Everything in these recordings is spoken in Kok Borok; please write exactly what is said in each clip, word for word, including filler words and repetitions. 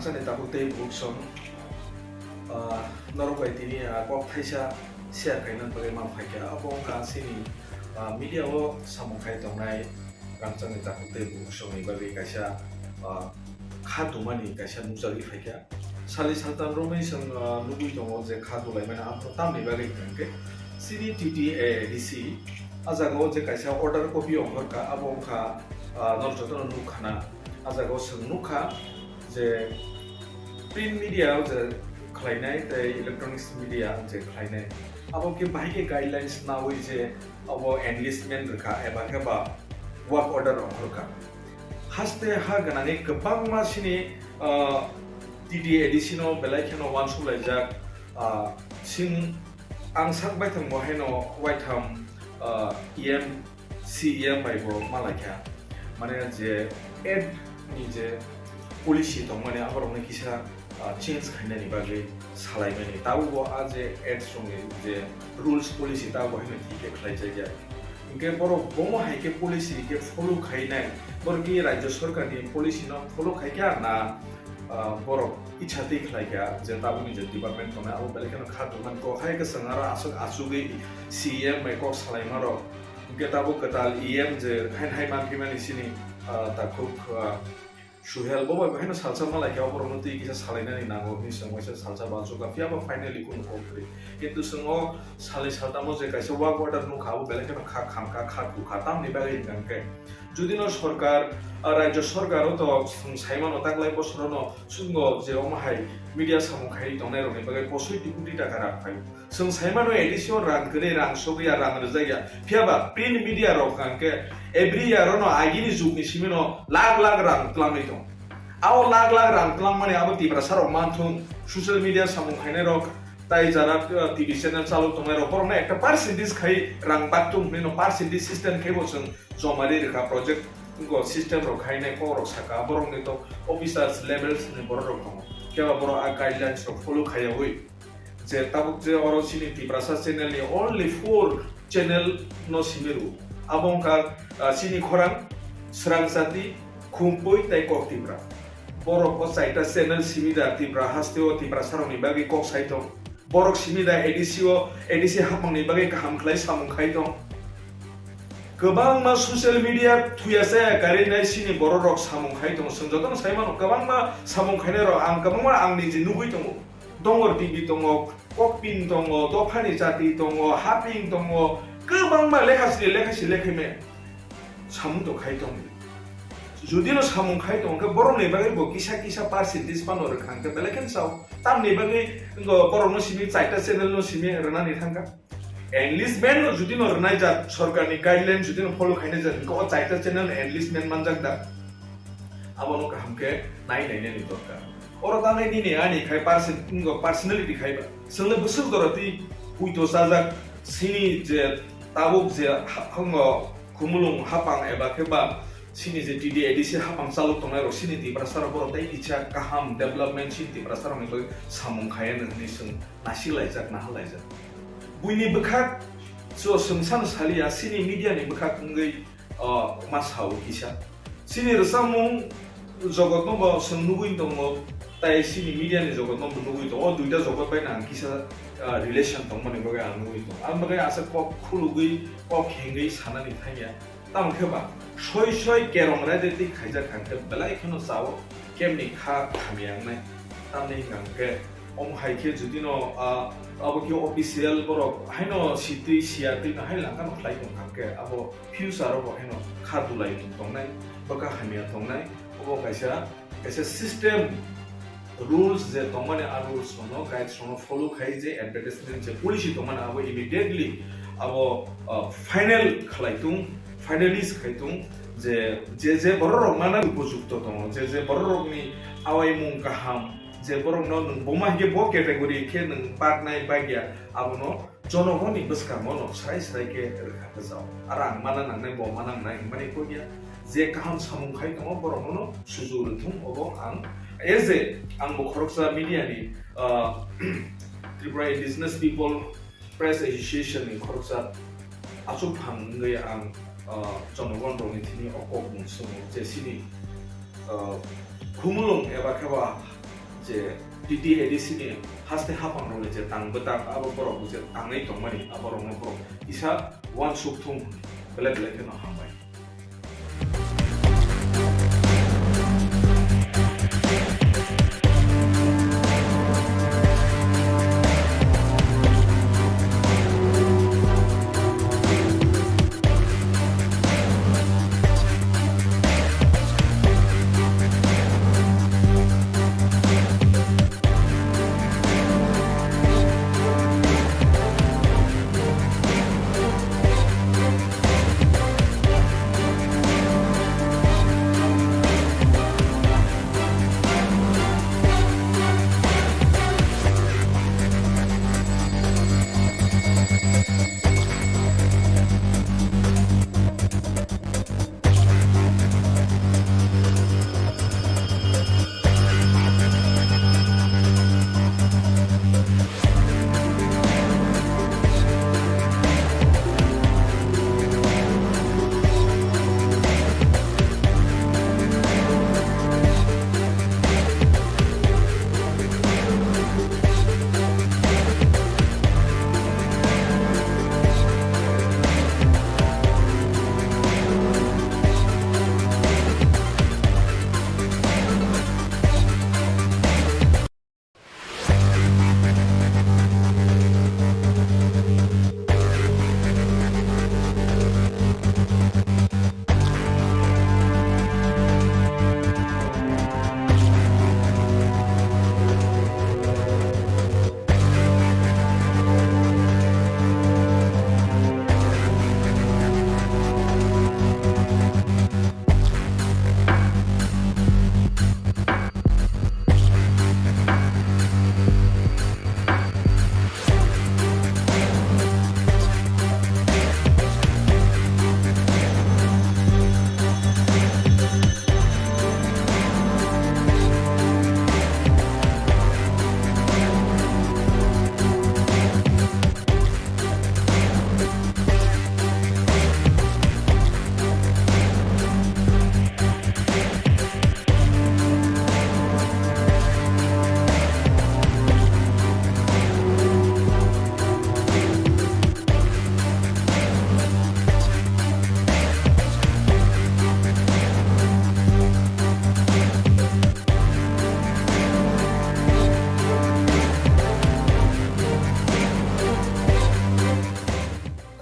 Sani tabuk tei buksong, ah, norok bai tini, ah, kok thaisa share khaina bagwi ma phaikha. Abo wngkha chini, ah, media o samung khai tongnai rangchakni tabuk tei buksongni bagwi kaisa, ah, kha tumani kaisa nukjagwi phaikha. Sali saltam romwi chwng, ah, nugwi tongo je kha dulaimani abo tamni bagwi hwnkhe chini T T A D C a jaga o je kaisa order copy ongkhorkha, abo wngkha, ah, norok jotono nukkhana. A jaga o chwng nukha je print media o je khlainai tei electronics media je khlainai, abo khe bahai khe guidelines naui je abo enlistment rwkha eba khe ba work order ongkhorkha. Haste ha gwnangwi kwbangma chini, ah, T T A D C no belai kheno uansuk laijak, ah, chwng ang sak baithang bo haino waitham, ah, E M C E M bai bo malaikha, mane je ad ni je policy tongmani aborokno kisa, ah, change khainani bagwi salaimani. Tabukbo a je ads rokni je rules policy tabukbo haino thik khe khlaijakya. Hinkhe borok bomo hai khe policy khe follow khainai, borok ki rajya sarkarni policy no follow khaikha na, ah, borok ichha twi khlaikha je tabukni je department tongnai abo belai kheno kha tongmani kok hai khe chwng aro aswk achugwi C E M bai kok salaimarok. Hinkhe tabuk kwtal E M je haino hai manphimani chini, ah, takhuk, ah, Suhel bo bai haino salsa malaikha, oborokno twi kisa salainani nango hinwi chwng waisa salsa bansukha, phiya ba finally kunu kok kwrwi. Kintu chwng o salni saltamo je kaisa work order nukha, abo belai kheno kha khamkha, kha thukha, tamni bagwi hwnkha khe judino sorkar, ah, rajya sorkar o to chwng saimano taklai bosorono chwngno je omo hai media samung khaiwi tongnairokni bagwi kosoi ti koti taka rang phaio. Chwng saimano A D C o rang kwrwi, rang sogwi ya, rang rwjak ya. Phiya ba print media rok hwnkha khe every year ono agini jugni simi no lakh lakh rang twlangwi tong. Abo lakh lakh rang twlangmani abo Tiprasa rok manthung, social media samung khainai rok, tai jara, uh, T V channel chalok tongnai rok, borok no ekta percentage khai rang baktung hinwi no percentage system khai bo chwng joma ri rwkha project, go system rok khainai kok rok saka, borok ni to officers levels ni borok rok tongo. Phiya ba borok a guidelines rok follow khaiyawi. Je tabuk je oro chini Tiprasa channel ni only four channel no simi rw. Abo wngkha, ah, chini khorang, Srang Jati, Khumpui tei Kok Tipra. Borok o chaita channel simi da Tipra haste o Tiprasa rok ni bagwi kok sai tong. Borok simi da A D C o, A D C hapang ni bagwi kaham khlai samung khai tong. Kwbangma social media thuya chaya karwi nai chini borok rok samung khai tongo. Chwng jotono sai mano kwbangma samung khainai rok ang kwbangma ang niji nugwi tongo. Dongor T V tongo, Kokpin tongo, Dophani Jati tongo, Haping tongo, kwbangma lekha sri lekha sri lekha me samung to khai tongo. Judino samung khai tongo khe borokni bagwi bo kisa kisa percentage phano rwkha hwnkhe belai kheno sao. Tamni bagwi wngkha borokno simi chaita channel no simi rwnani thangkha. Enlistment no judino rwnai jak, sorkarni guideline judino follow khainai jak, hwnkhe o chaita channel enlistment manjak da? Abono kaham khe nai nainani dorkar. Oro tanai nini ani khai percent, wngkha personality khai ba. Chwngno bwswk jora twi puito chajak, chini je tabuk je ha-, wngkha khumulwng hapang eba khe ba chini je T D A D C hapang chalok tongnai rok chini Tiprasa rok borok tei kisa kaham development chini Tiprasa rokni bagwi samung khaiya nw hwnwi chwng nasik laijak, naha laijak. Buini bwkhak so chwng sano saliya, chini media ni bwkhak wngwi, o, ma sao kisa. Chini rwchapmung jogotno bo chwng nugwi tongo, tai chini media ni jogotno bo nugwi tongo. O duita jogot bai ang kisa, ah, relation tongmani bagwi ang nugwi tongo. Ang bagwi asa kok khulugwi, kok hengwi sanani thangya. Tamo khe ba soi soi kerong raida twi khaijak hwnkhe belai kheno chao kemni kha hamya wngnai. Tamni hwnkha hwnkhe omo hai khe judino, ah, abo khe official borok haino sitwi siya twi no hai langkha no khlai tong hwnkhe abo future o bo haino kha dulai tongnai, bwkha hamya tongnai. Obo kaisa, kaisa system rules je tongmani, a rules rokno, guides rokno follow khai je advertisement je policy tongmani abo immediately abo, uh, final khlai tung, finalize khai tung je, je, je borok rok mana upojukto tongo, je, je borok rokni awaimung kaham, je borokno nwng boma hinkhe bo category khe nwng parknai bagya, abono jonogoni bwskango no srai srai khe rwkha kwchao. Aro ang mana nangnai, bo mana nangnai hwnmani kok ya. Je kaham samung khai tongo, borokno no suju rwthung, obo ang as a, ang bo khoroksa media ni, ah, Tripura Indigenous People Press Association ni khoroksa achukphang wngwi ang, ah, jonogon rokni thani o kok mung swngo je chini, ah, khumulwng eba khe ba Je T T A D C ni haste haphang rok ni je tang bwtang abo borok je tangwi tongmani abo rok no borok kisa uansuk thung hwnwi belai belai kheno hambai.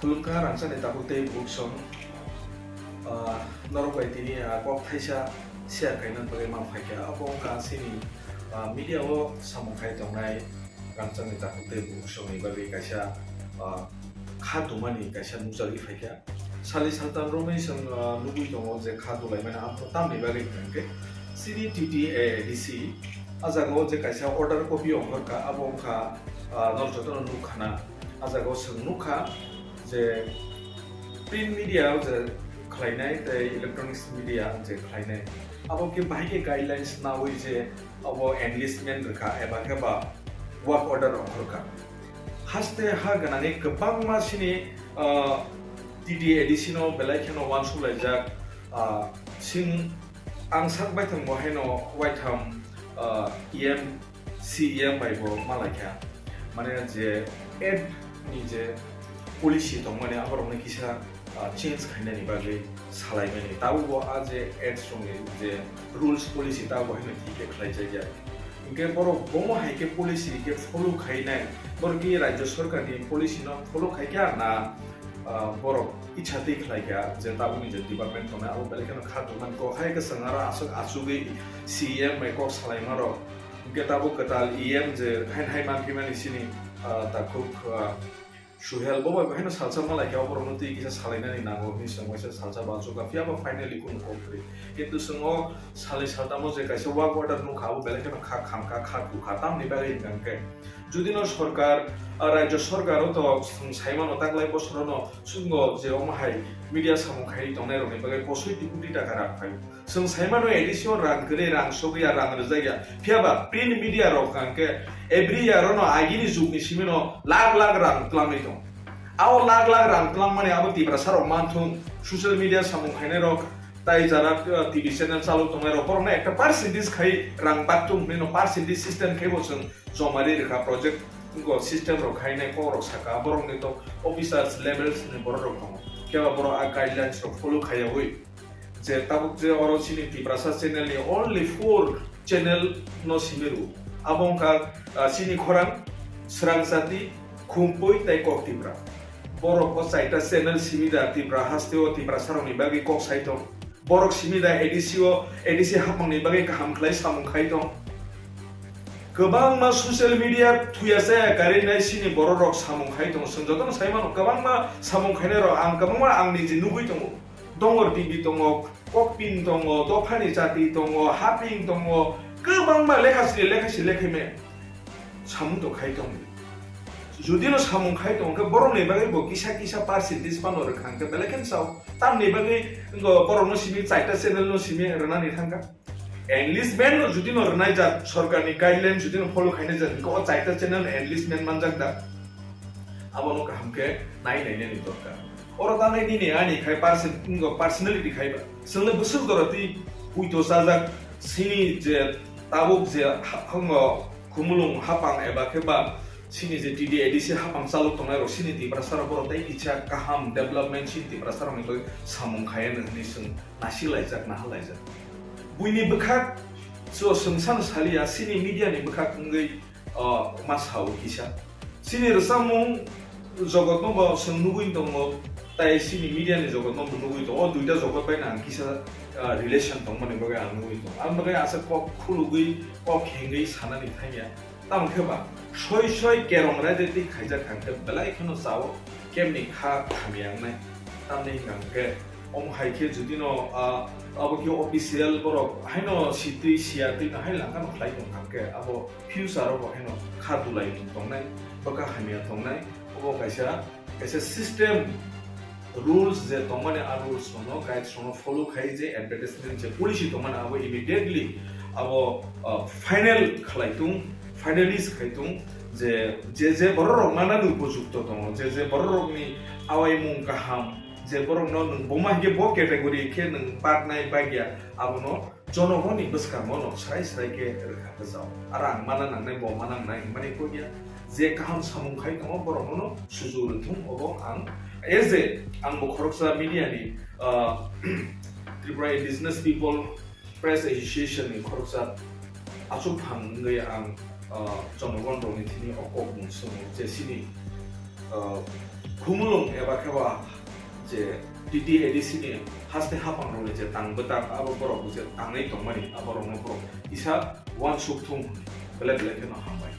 Khulumkha rangchakni takhuk tei bukhuk song, ah, norok bai tini, ah, kok thaisa share khaina bagwi ma phaikha. Abo wngkha chini, ah, media o samung khai tongnai rangchakni takhuk tei bukhuk songni bagwi kaisa, ah, kha tumani kaisa nukjagwi phaikha. Sali saltam romwi chwng, ah, nugwi tongo je kha tulaimani aphuru tamni bagwi hwnkhe chini T T A D C a jaga o je kaisa order copy ongkhorkha, abo wngkha, ah, norok jotono nukkhana. A jaga o chwng nukha je print media o je khlainai tei electronics media je khlainai, abo khe bahai khe guidelines naui je abo enlistment rwkha eba khe ba work order ongkhorkha. Haste ha gwnangwi kwbangma chini, ah, T T A D C no belai kheno uansuk laijak, ah, chwng ang sak baithang bo haino waitham, ah, E M C E M bai bo malaikha, mane je ad ni je policy tongmani aborokno kisa, ah, change khainani bagwi salaimani. Tabukbo a je ad songni je rules policy tabukbo haino thik khe khlaijakya. Hinkhe borok bomo hai khe policy khe follow khainai, borok ki rajya sarkar ni policy no follow khaikha na, ah, borok icha twi khlaikha je tabukni je department tongnai abo belai kheno kha tongmani. Kok hai kwchwng aro aswk achugwi C E M bai kok salaimarok. Hinkhe tabuk kwtal E M je hain hai manphimani chini, ah, takhuk, ah, Suhel bo bai haino salsa malaikha, oborokno twi kisa salainani nango hinwi chwng waisa salsa bansukha, phiya ba finally kunu kok kwrwi. Kintu chwng o salnwi saltamo je kaisa work order nukha, abo belai kheno kha khamkha, kha thukha, tamni bagwi hwnkha hwnkhe judino sorkar, ah, rajya sorkar o to chwng saimano taklai bosorono chwngno je omo hai media samung khaiwi tongnairokni bagwi kosoi ti koti taka rang phaio. Chwng saimano A D C o rang kwrwi, rang sogwi ya, rang rwjak ya. Phiya ba print media rok hwnkha hwnkhe every year ono agini jugni simi no lakh lakh rang twlangwi tong. Abo lakh lakh rang twlangmani abo Tiprasa rok manthung, social media samung khainai rok, Tai jara, uh, T V channel chalok tongnai rok, borok no ekta percentage khai rang baktung hinwi no percentage system khai bo chwng jomari rwkha project, go system rok khai nai kok rok saka, borok ni to officers levels ni borok rok tongo. Khe ba borok a guidelines rok follow khaiyawi je tabuk je oro chini Tiprasa channel ni only four channel no simi rw. Abo wngkha, ah, chini khorang, Srang Jati, Khumpui tei Kok Tipra. Borok o chaita channel simi da Tipra haste o Tiprasa rok ni bagwi kok sai tong. Borok simi da A D C o, A D C hapmang ni bagwi kaham khlai samung khai tong. Kwbangma social media thuya chaya karinai chini borok rok samung khai tong. Chwng jotono sai mano kwbangma samung khainai rok ang kwbangma ang niji nugwi tongo. Dongor T V tongo, Kokpin tongo, Dophani Chati tongo, Haping tongo, kwbangma lekha sri lekha sri lekha me samung to khai tongo. Judino samung khai tongo khe borokni bagwi bo kisa kisa percentage phano rwkha hwnkhe belai kheno sao. Tamni bagwi wngkha borokno simi chaita channel no simi rwnani thangkha. Enlistment no judino rwnai jak, sorkarni guideline judino follow khainai jak hwnkhe o chaita channel enlistment manjak da? Abono kaham khe nai nainani dorkar. Oro tanai nini ani khai person-, personality khai ba. Chwngno bwswk jora twi puito chajak sini je tabuk je ha-, hango khumulung hapang eba khe ba sini je T D A D C hapang chalok tongnai rok sini Tiprasa rok borok tei kisa kaham development sini Tiprasa rokni bagwi samung khaiya nw hwnwi chwng nasi laijak, naha laijak. Buini bwkhak so chwng sano saliya sini media ni bwkhak wngwi, o, ma sao kisa. Chini rwchapmung jogotno bo chwng nugwi tongo, tai chini media ni jogotno bo nugwi tongo. O duita jogot bai no ang kisa, ah, relation tongmani bagwi ang nugwi tongo. Ang bagwi asa kok khulugwi, kok hengwi sanani thangya. Tamo khe ba soi soi kerong raida twi khaijak hwnkhe belai kheno chao, kemni kha hamya wngnai. Tamni hwnkha hwnkhe omo hai khe judino, ah, abo khe official borok haino sitwi siya twi no hai langkha no khlai tong hwnkhe abo future o bo haino kha dulai tongnai, bwkha hamya tongnai, obo kaisa, kaisa system, rules je tongmani, a rules rokno, guides rokno follow khai je advertisement je policy tongmani abo immediately abo, uh, final khlai tung, finalize khai tung je, je, je borok rok manani upojukto tongo, je, je borok rokni awaimung kaham, je borokno nwng buma hinkhe bo category khe nwng baknai bagya, abono jonogoni bwskango no srai srai khe rwkha bwjao. Aro ang mana nangnai, bo mana nangnai hinmani kok ya. Je kaham samung khai tongo, borokno no suju rwthung, obo ang as a, ang bo khoroksa media ni, ah, Tripura Indigenous People Press Association ni khoroksa achuk phang wngwi ang, ah, jonogon rokni thani o kok mung swngo je chini, ah, khumulwng eba khe ba je T T A D C ni haste hapang rokni je tang bwtang abo borok je tangwi tongmani abo rokno borok kisa uansuk thung hwnwi belai belai kheno hambai.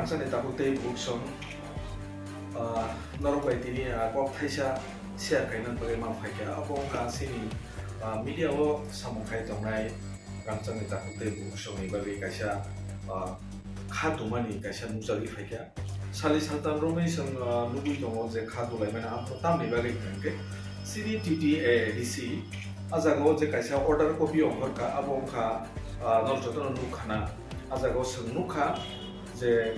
Sani takhuk tei buksong, ah, norok bai tini, ah, kok thaisa share khaina bagwi ma phaikha. Abo wngkha chini, ah, media o samung khai tongnai rangchakni takhuk tei buksongni bagwi kaisa, ah, kha tumani kaisa nukjagwi phaikha. Sali saltam romwi chwng, ah, nugwi tongo je kha dulaimani abo tamni bagwi hwnkhe chini T T A D C a jaga o je kaisa order copy ongkhorkha, abo wngkha, ah, norok jotono nukkhana. A jaga o chwng nukha je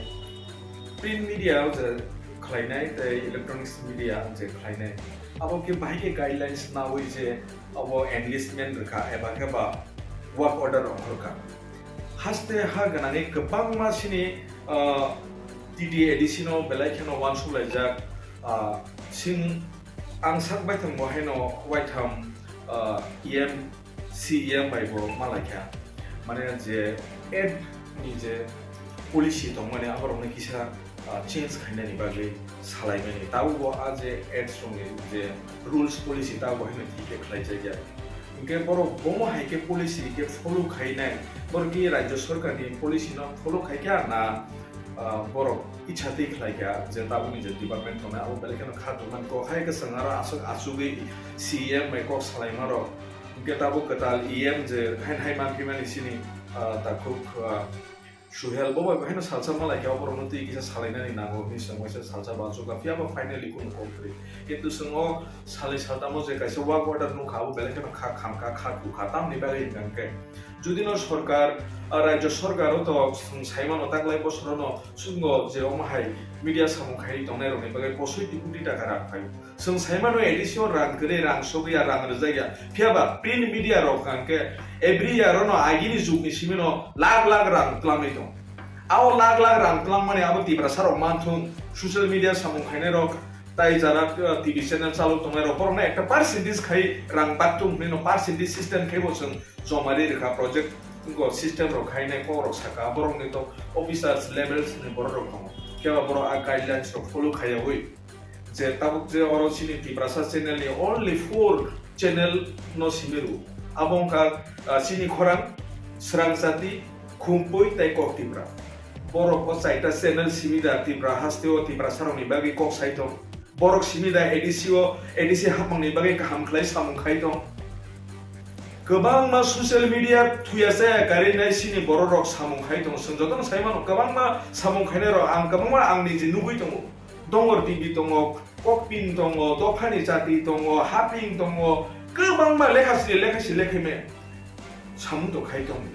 print media o je khlainai tei electronics media je khlainai, abo khe bahai khe guidelines naui je abo enlistment rwkha eba khe ba work order ongkhorkha. Haste ha gwnangwi kwbangma chini, ah, T T A D C no belai kheno uansuk laijak, ah, chwng ang sak baithang bo haino waitham, ah, E M C E M bai bo malaikha, mane je ad ni je policy tongmani aborokno kisa, ah, change khainani bagwi salaimani. Tabukbo a je ads rokni je rules policy tabukbo haino thik khe khlaijakya. Hinkhe borok bomo hai khe policy khe follow khainai, borok ki rajya sarkarni policy no follow khaikha na, ah, borok icha twi khlaikha je tabukni je department tongnai abo belai kheno kha tongmani kok hai khe chwng aro aswk achugwi C E M bai kok salaima rok. Hinkhe tabuk kwtal E M je hain hai manphimani chini, ah, takhuk, ah, Suhel bo bai haino salsa malaikha, oborokno twi kisa salainani nango hinwi chwng waisa salsa bansukha, phiya ba finally kunu kok kwrwi. Kintu chwng o salni saltamo je kaisa work order nukha, abo belai kheno kha khamkha, kha thukha, tamni bagwi hwnkha khe judino sorkar, ah, rajya sorkar o to chwng saimano taklai bosorono chwngno je omo hai media samung khaiwi tongnairokni bagwi kosoi ti koti taka rang phaio. Chwng saimano A D C o rang kwrwi, rang sogwi ya, rang rwjak ya. Phiya ba print media rok hwnkha khe every year ono agini jugni simi no lakh lakh rang twlangwi tong. Ao lakh lakh rang twlangmani abo Tiprasa rok manthung, social media samung khainai rok, tai jara, uh, T V channel chalok tongnai rok, borokno ekta percentage khai rang baktung hwnwi no percentage system khai bo chwng joma ri rwkha project, go system rok khainai kok rok saka, borokni to officers levels ni borok rok tongo. Phiya ba borok a guidelines rok follow khaiyawi. Je tabuk je oro chini Tiprasa channel ni only four channel no simi rw. Abo wngkha, ah, Chini Khorang, Srang Jati, Khumpui tei Kok Tipra. Borok o chaita channel simi da Tipra haste o Tiprasa rok ni bagwi kok sai tong. Borok simi da A D C o, A D C hapang ni bagwi kaham khlai samung khai tong. Kwbangma social media thuya chaya karwi nai chini borok rok samung khai tong. Chwng jotono sai mano kwbangma samung khainai rok ang kwbangma ang niji nugwi tongo. Dongor T V tongo, Kokpin tongo, Dophani Jati tongo, Haping tongo, kwbangma lekha sri lekha sri lekha me samung to khai tongo.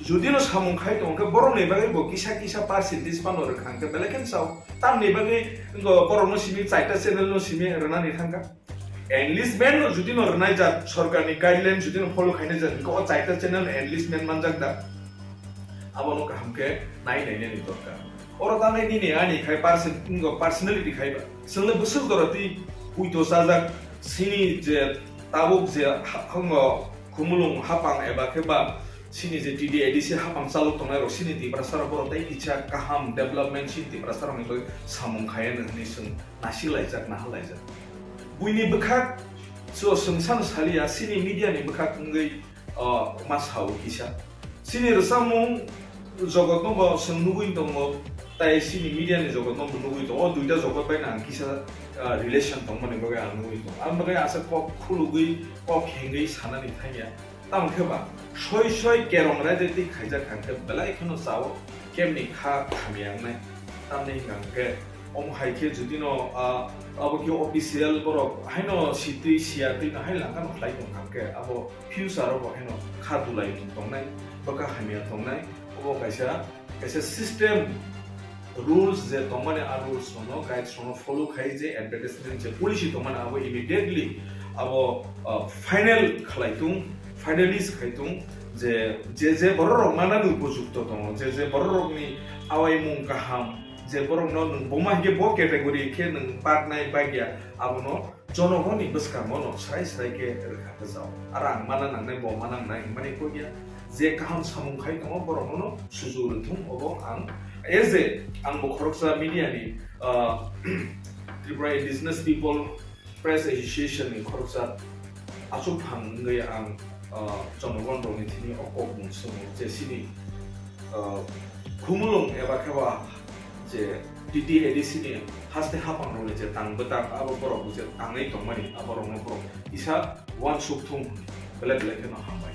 Judino samung khai tongo khe borokni bagwi bo kisa kisa percentage phano rwkha hwnkhe belai khe sao. Tamni bagwi bo borokno simi chaita channel no simi rwnani thangkha. Enlistment no judino rwnai jak, sorkarni guideline judino follow khainai jak, hwnkhe o chaita channel enlistment manjak da? Abono kaham khe nai nainani dorkar. Oro tanai nini ani khai perso-, personality khai ba. Chwngle bwswk jora twi puito chajak, chini je tabuk je ha-, hango Khumulwng hapang eba khe ba chini je T D A D C hapang chalok tongnai rok chini Tiprasa rok borok tei kisa kaham development chini Tiprasa rokni bagwi samung khaiya hwnwi chwng nasik laijak, naha laijak. Buini bwkhak so chwng sano saliya, chini media ni bwkhak wngwi, o, ma sao kisa. Chini rwchapmung jogotno bo chwng nugwi tongo, tai chini media ni jogotno bo nugwi tongo. O duita jogot bai ang kisa, ah, relation tongmani bagwi ang nugwi tongo. Ang bagwi asa kok khulugwi, kok hengwi sanani thangya. Tamo khe ba soi soi kerong raida twi khaijak hwnkhe belai kheno chao, kemni kha hamya wngnai. Tamni hwnkha hwnkhe omo hai khe judino, ah, abo khe official borok haino sitwi siya twi no hai langkha no khlai tong hwnkhe abo future o bo haino kha dulai tongnai, bwkha hamya tongnai, obo kaisa, kaisa system, rules je tongmani, a rules rokno, guides rokno follow khai je advertisement je policy tongmani abo immediately abo, uh, final khlai tung, finalize khai tung je, je, je borok rok manani upojukto tongo, je, je borok rokni awaimung kaham, je borokno nwng boma hinkhe bo category khe nwng baknai bagya, abono jonogoni bwskango no srai srai khe rwkha kwchao. Aro ang mana nangnai, bo mana nangnai hwnmani kok ya. Je kaham samung khai tongo, borokno no suju rwthung, obo ang as a, ang bo khoroksa media ni, ah, Tripura Indigenous People Press Association ni khoroksa achukphang wngwi ang, ah, jonogon rokni thani o kokmung swngo je chini, ah, Khumulwng eba khe ba je T T A D C ni haste haphang rokni je tang bwtang abo borok je tangwi tongmani abo rokno borok kisa uansuk thung hwnwi belai belai kheno hambai.